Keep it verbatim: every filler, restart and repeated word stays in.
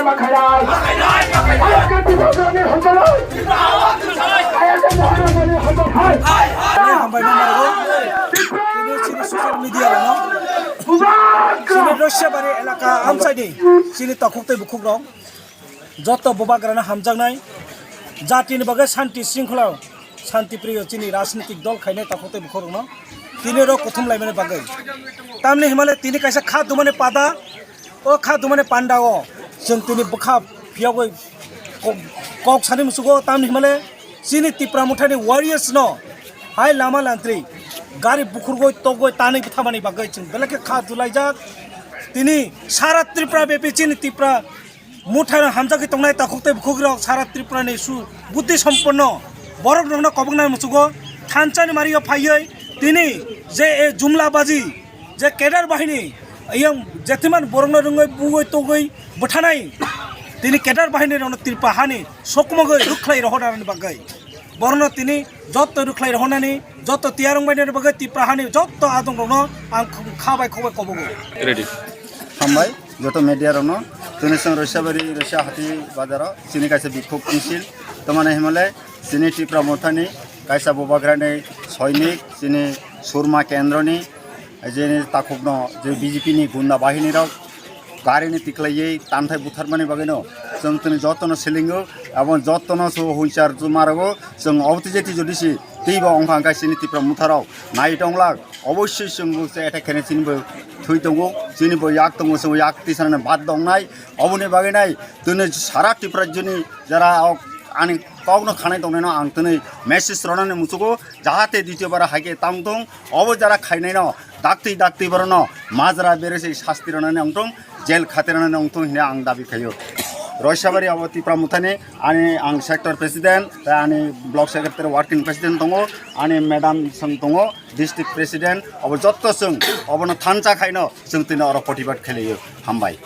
Ani hambai no maro. Tini chini social media rano. Chini Roisabari elaka amchaini. Chini takhuk tei bukhuk rok. Joto bubagrano hamjaknai. Jatini bagwi shanti shringkhola, shanti priyo chini rajnitik dol khainai takhuk tei bukhuk rokno. Tini rok kuthum laimani bagwi. Tamni himale tini kaisa kha dumani pada. O kha dumani panda o chwng tini bwkha phiyogwi kok, kok sani musugo tamni himale chini Tipra Mothani warriors no hai lama lantri gari bukhurgwi togwi tanwi bwthamani bagwi chwng belai khe kha dulaijak. Tini sara Tripura bepi chini Tipra Mothano hamjagwi tongnai takhuk tei bukhuk rok sara Tripura ni su buddhi somponno borok rokno koboknai musugo thansa ni mario phaiwi tini je e jumla baji je cadre bahini, yang jetiman borokno rwngwi bugwi tugwi bwthanai, tini cadre bahini rokno Tripura hani sokmogwi rwkhlai rohornani bagwi, borokno tini jotto rwkhlai rohornani, jotto tiyar wngbainani bagwi Tripura hani jotto adong rokno ang kha bai khok bai kobogo. Ready. Hambai joto media rokno, tini chwng Roisabari Roisa Hati Bazaro chini kaisa bikhuk misil, tamani himale chini Tipra Mothani kaisa bubagrani soinik, chini Surma kendroni, jeni takhukno je B J P ni gunda bahini rok gari ni tiklaiwi tanthai butharmani bagwino chwng tini jotono silingo, abo jotono so huichar marogo, chwng obotwi jeti jodi si teibo wngkha hwnkhe chini Tipra Motha rok nai tonglak, obossoi chwng bo se attack khaina chini bo thwi tongo, chini bo yak tongo, chwng bo yak tisanani bad tongnai, oboni bagwi nai tini sara Tripura rajyoni jara ok ani kokno khanai tongnaino ang tini message rwnani muchugo, jahate ditiyo bar haikhe tang tong, obo jara khainaino daktwi daktwi borokno majra berese sasti rwnani wngtong, jail khati rwnani wngtong hwnwi ang dabi khaio. Roisabari abo Tipra Mothani ani ang sector president, tei ani block secretary working president tongo, ani madam song tongo, district president, abo jotto chwng obono thansa khaino chwng tini oro protibad khlaio. Hambai.